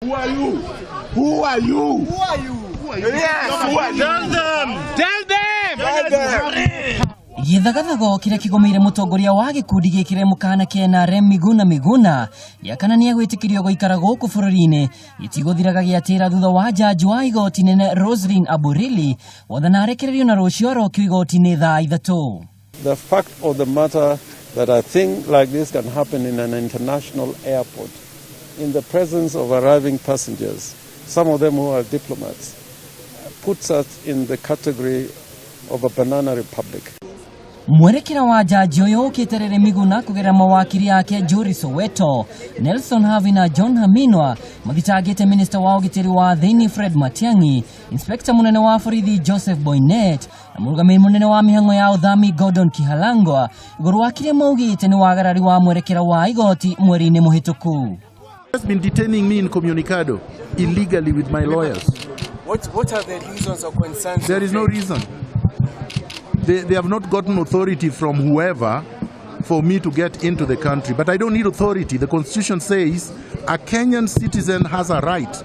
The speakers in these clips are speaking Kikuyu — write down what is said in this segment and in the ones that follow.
Who are you? Who are you? Who are you? Yes, who are you? Tell them! Tell them! Tell them! Gĩthagathago kĩrĩa kĩgũmĩire mũtongoria wa gĩkundi gĩkĩre mũkana kĩa NRM Miguna Miguna gĩa kana nĩegwĩtĩkĩrio gũikara gũkũ bũrũri-inĩ gĩtigũthiraga gĩatĩra thutha wa jaji wa igoti nene Roselyn Aburili wathana arekererio na rũciũ arokio igoti-inĩ thaa 3. The fact of the matter that a thing like this can happen in an international airport in the presence of arriving passengers, some of them who are diplomats, puts us in the category of a banana republic. Mwerekera wa jaji ũyũ ũkĩte rĩrĩ Miguna kũgerera mawakiri ake Njuri Soweto, Nelson Havi na John Haminwa mathitangĩte minista wa ũgitĩri wa thĩinĩ Fred Matiang'i, inspekta mũnene wa borithi Joseph Boinnet na mũrũgamĩrĩri mũnene wa mĩhang'o ya ũthami Gordon Kihalangwa igũrũ wa kĩrĩa maugĩte nĩ wagarari wa mwerekera wa igoti mweri-inĩ mũhĩtũku. Has been detaining me incommunicado illegally with my lawyers. What are the reasons or concerns? There is no reason. They have not gotten authority from whoever for me to get into the country. But I don't need authority. The Constitution says a Kenyan citizen has a right.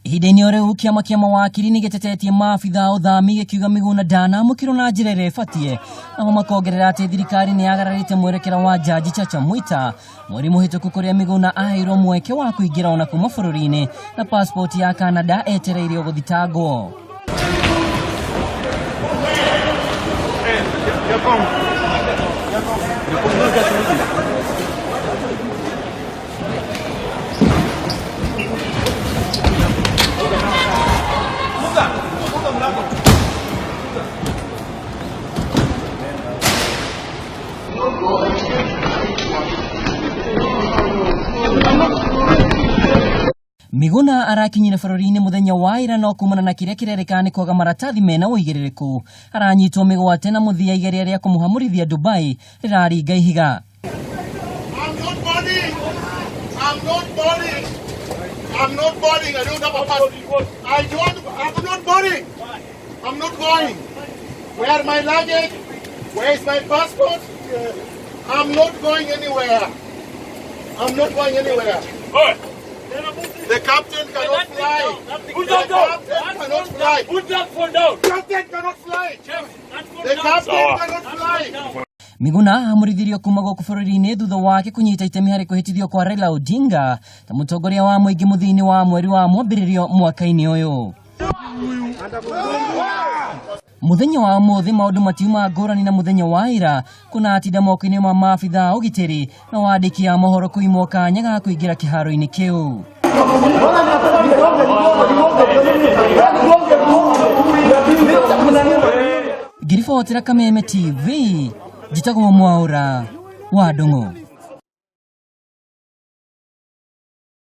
Ihinda-inĩ o rĩu kĩama kĩa mawakiri nĩ gĩtetetie maabitha a ũthami gĩkiuga Miguna ndanamũkĩrwo na njĩra ĩrĩa ĩbatiĩ, nao makongerera atĩ thirikari nĩ yagararĩte mwerekera wa jaji Chacha Mwita mweri mũhĩtũku kũrĩa Miguna aheirwo mweke wa kũingĩra ona kuma bũrũri-inĩ na passport ya Canada etereirio gũthitangwo. Miguna arakinyire bũrũri-inĩ mũthenya wa ira no kumana na kĩrĩa kĩrerĩkana nĩ kwaga maratathi mena ũigĩrĩrĩku aranyitwo mĩgwate na mũthia igeria rĩa kũmũhamũrithia Dubai rĩraringa ihiga. I'm not boarding. I'm not boarding. I'm not boarding. I don't have a passport. I don't. I'm not boarding. I'm not going. Where are my luggage? Where is my passport? I'm not going anywhere. I'm not going anywhere. The captain cannot fly. Put The that down. captain cannot fly. Put that phone down. Captain cannot fly. The captain cannot fly. Miguna ahamũrithirio kuma gũkũ bũrũri-inĩ thutha wake kũnyita itemi harĩ kũhĩtithio kwa Raila Odinga ta mũtongoria wa mũingĩ mũthia-inĩ wa mweri wa mwambĩrĩrio mwaka-inĩ ũyũ. Mũthenya wa ũmũthĩ maũndũ matiuma ngũrani na mũthenya wa ira kuna atinda moko-inĩ ma maabitha a ũgitĩri na wandĩki a mohoro kũimwo kanya ga kũingĩra kĩharo-inĩ kĩu. Ngĩribotera Kameme TV, njĩtagwo Mwaũra wa Ndung'u.